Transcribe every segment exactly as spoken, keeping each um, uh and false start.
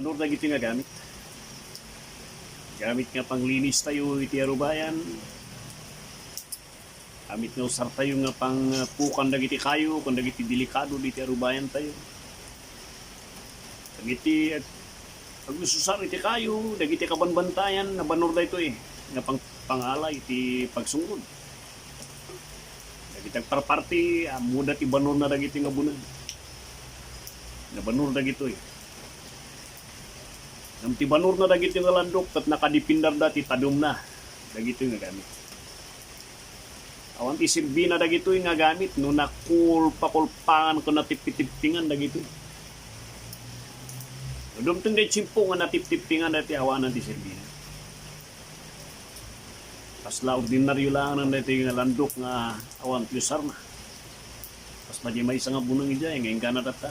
Banor dagiti nga gamit. Gamit nga panglinis tayo iti arubayan. Gamit nga usar tayo nga pangpukan dagiti kayo, kun dagiti delikado diti arubayan tayo. Dagiti ag-, agususar iti kayo, dagiti kabanbantayan, nabanor daytoy nga pang-, pangala iti pagsungod. Dagiti agparparti, ammoda ti banorna dagiti nga buneng. Nabanor dagitoy. Ngem ti banorna dagitoy nga landok ket nakadipindarda ti tademna dagitoy nga gamit. Awan ti sirbina dagitoy nga gamit no nakulpakulpangan ken natippitippingan dagitoy. No dumteng ti tiempo nga natippitippingan dagiti awanan ti sirbina. Kasla ordinario laeng daytoy nga landok nga awan ti usarna. Kasla di maysa nga buneng idiay nga inggana datta.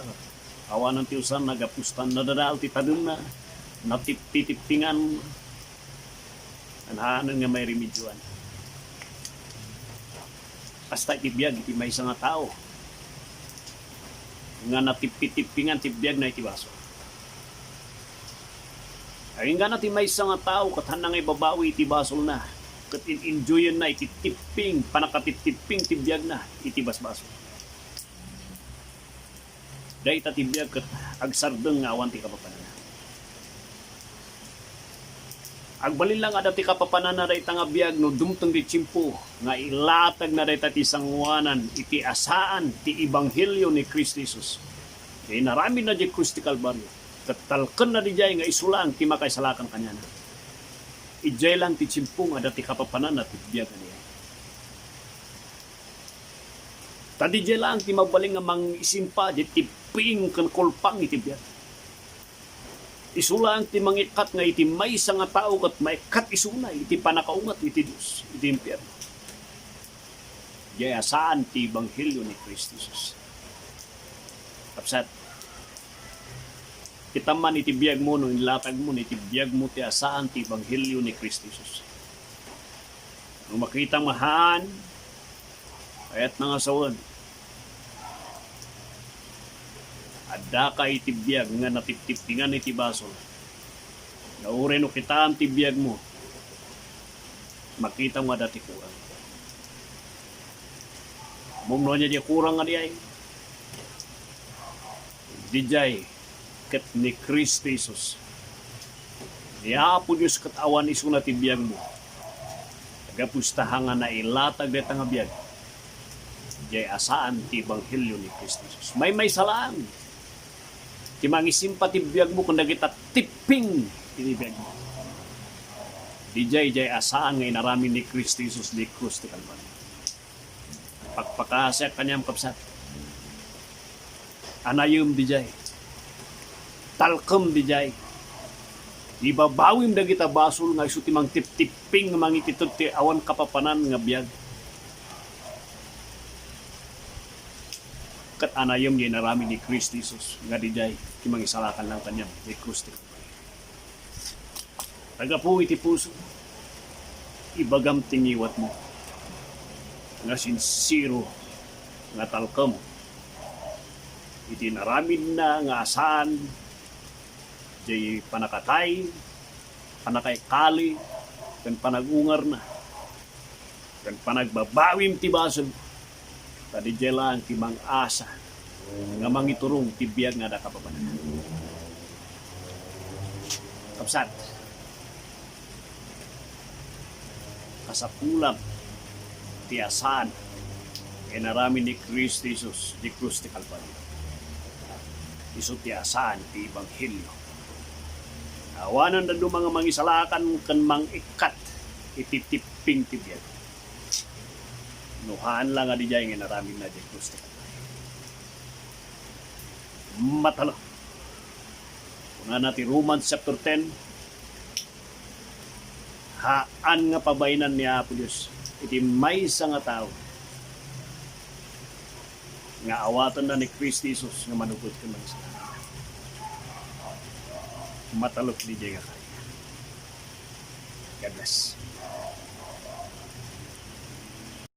Awanan ti usarna gapu ta nadadael ti tademna, natippitippingan, haan nga mairemedioan. Kasta iti biag iti maysa nga tao nga natippitippingan ti biagna iti basol. Inggana ti maysa nga tao ket haanna nga ibabawi iti basolna, ket in-enjoyenna iti tipping, pannakatiptipping ti biagna iti basbasol. Dayta ti biag ket agsardeng nga awan ti kapapananna. Agbalin laeng adda ti kapapananna dayta nga biag no dumteng ti tiempo nga ilatagna dayta ti sangoanan iti asaan ti ebanghelio ni Cristo Jesus. Nga inaramidna diay krus ti Kalbario, ket talkenna didiay nga isu laeng ti makaisalakan kaniana. Idiay laeng ti tiempo nga adda ti kapapananna ti biag a diay. Ta didiay laeng ti mabalin nga mangisimpa diay tipping ken kulpang iti biag. Isu laeng ti mangikkat nga iti maysa nga tao ket maikkat isuna iti pannakaunget iti Dios iti impierno. Diay asaan ti ebanghelio ni Cristo Jesus. Kapsat, kita man iti biagmo no inlatagmo iti biagmo ti asaan ti ebanghelio ni Cristo Jesus. No makitam nga haan, kayatna nga sawen. Addaka iti biag nga natiptippingan iti basol. Nga uray no kitaem ti biagmo, makitam nga adda ti kurang. Ammom no ania diay kurang nga diay? Didiay ket ni Cristo Jesus. Ni Apo Dios ket awan isuna ti biagmo. Gapu ta haan nga nailatag dayta nga biag, diay asaan ti ebanghelio ni Cristo Jesus. Maymaysa laeng ti mangisimpa ti biagmo ken dagita tipping iti biagmo. Didiay, diay asaan nga inaramid ni Cristo Jesus diay krus ti Kalbario. Pakpakasiak kaniam, kapsat. Anayem didiay. Talkem didiay. Ibabawim dagita basol nga isu ti mangtiptipping nga mangititud ti awan kapapanan nga biag. Ket anayem diay inaramid ni Cristo Jesus nga didiay ti mangisalakan laeng kaniam diay krus ti Kalbario. Gapu iti puso, ibagam ti ngiwatmo nga sinsero nga talkem iti naramidna nga asaan diay pannakatay, pannakaikali, ken panagungarna, ken panagbabawim ti basol. Ta didiay laeng ti mang-asa nga mangiturong ti biag nga adda kapapanan. Kapsat, kasapulam ti asaan nga inaramid ni Cristo Jesus diay krus ti Kalbario. Isu ti asaan ti ebanghelio. Awanan dadduma nga mangisalakan ken mangikkat iti tipping ti biag. No haan la nga didiay nga inaramidna diay krus ti Kalbario. Matalek. Kunana ti Romans chapter ten, haan nga pabaenan ni Apo Dios iti maysa nga tao nga awatenna ni Cristo Jesus nga manupot ken mangisalakan. Matalek didiay nga kari. God bless.